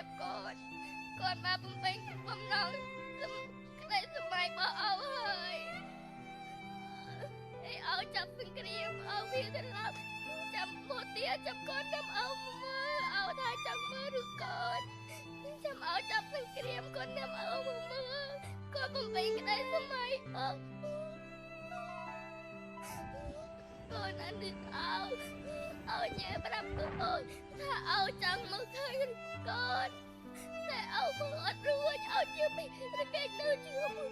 ភាពកូនគាត់មកបំពេញបំណងក្តីសម័យរបស់អោហើយឯអោចាប់សង្គ្រាមអោវាត្រឡប់ចាំមកទៀតចាំកូននាំអោមើលអោថាចង់មើលឬកូនចាំអោចាប់សង្គ្រាមកូននាំអោមើលគាត់បំពេញក្តីសម័យអោកូនអានេះអោអោញ៉ែប្រាប់កូនថាអោចង់មកឃើញកូនតែអោមកអត់រួចអោជឿពីរកែកនៅជឿមក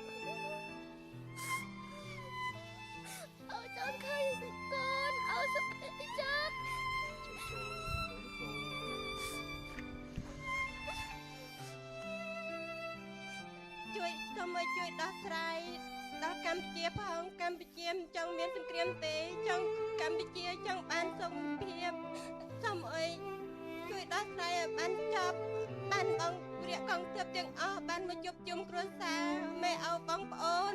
អោចង់ឃើញកូនអោសុខចិត្ត ជួយសូមឲ្យជួយដោះស្រាយដល់កម្ពុជាផងកម្ពុជាមិនចង់មានសង្គ្រាមទេចង់កម្ពុជាចង់បានសុខភាពសូមអើយជួយដោះស្រាយឲ្យបានចប់បានបងរាកងទ័ពទាំងអស់បានមកជួបជុំគ្រួសារម៉ែឪបងប្អូន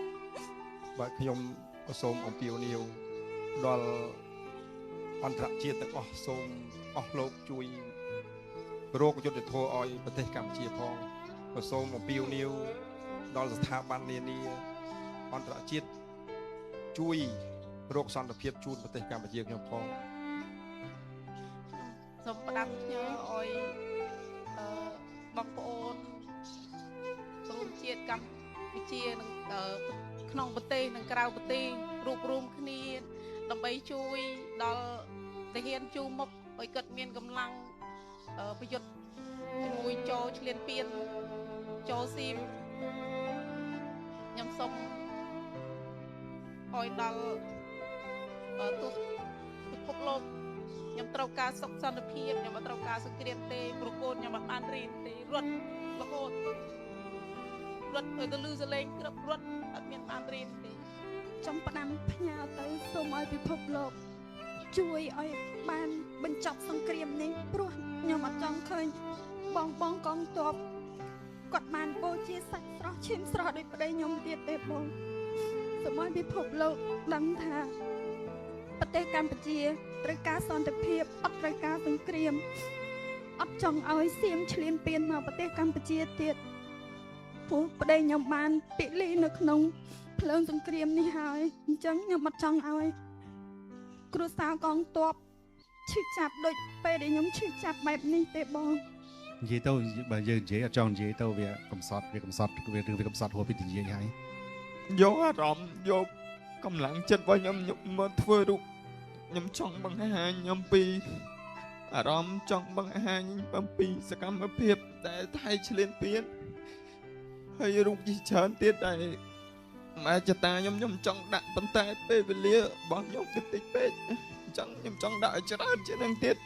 បាទខ្ញុំសូមអំពាវនាវដល់អន្តរជាតិទាំងអស់សូមអស់លោកជួយរកយុត្តិធម៌ឲ្យប្រទេសកម្ពុជាផងក៏សូមអំពាវនាវដល់ស្ថាប័ននានាអន្តរជាតិជួយរកសន្តិភាពជូនប្រទេសកម្ពុជាខ្ញុំផងសូមផ្ដាំផ្ញើឲ្យបងប្អូនរួមជាតិកម្ពុជានិងក្នុងប្រទេសនិងក្រៅប្រទេសរួបរួមគ្នាដើម្បីជួយដល់ទាហានជួមុខឲ្យគាត់មានកម្លាំងប្រយុទ្ធជាមួយចូលឈ្លានពានចូលស៊ីមខ្ញុំសូមឲ្យដល់ទោះពិភពលោកខ្ញុំត្រូវការសុខសន្តិភាពខ្ញុំអត់ត្រូវការសង្គ្រាមទេព្រោះកូនខ្ញុំអត់បានរៀនទេរត់រហូតរត់ឲ្យទៅលឺសលេងក្រឹបរត់អត់មានបានរៀនទេចង់ផ្ដាំផ្ញើទៅសូមឲ្យពិភពលោកជួយឲ្យបានបញ្ចប់សង្គ្រាមនេះព្រោះខ្ញុំអត់ចង់ឃើញបងបងកងទ័ពគាត់បានបូជាសាច់ស្រស់ឈាមស្រស់ដោយប្តីខ្ញុំទៀតទេបងសូមឲ្យពិភពលោកដឹងថាប្រទេសកម្ពុជាត្រូវការសន្តិភាពអត់ត្រូវការសង្គ្រាមអត់ចង់ឲ្យសៀមឈ្លានពានមកប្រទេសកម្ពុជាទៀតព្រោះប្តីខ្ញុំបានពិលីនៅក្នុងភ្លើងសង្គ្រាមនេះហើយអញ្ចឹងខ្ញុំអត់ចង់ឲ្យគ្រួសារកងទ័ពឈឺចាប់ដូចពេលដែលខ្ញុំឈឺចាប់បែបនេះទេបងនិយាយទៅបើយើងនិយាយអត់ចង់និយាយទៅវាកំសត់វាកំសត់វារឿងវាកំសត់ហួសពីនិយាយហើយយកអារម្មណ៍យកកម្លាំងចិត្តរបស់ខ្ញុំមកធ្វើរូបខ្ញុំចង់បង្ហាញអំពីអារម្មណ៍ចង់បង្ហាញអំពីសកម្មភាពដែលថៃឈ្លានពានហើយរូបជាច្រើនទៀតដែលម៉ែចតាខ្ញុំចង់ដាក់ប៉ុន្តែពេលវេលារបស់ខ្ញុំគឺតិចពេកអញ្ចឹងខ្ញុំចង់ដាក់ឲ្យច្រើនជាងនឹងទៀត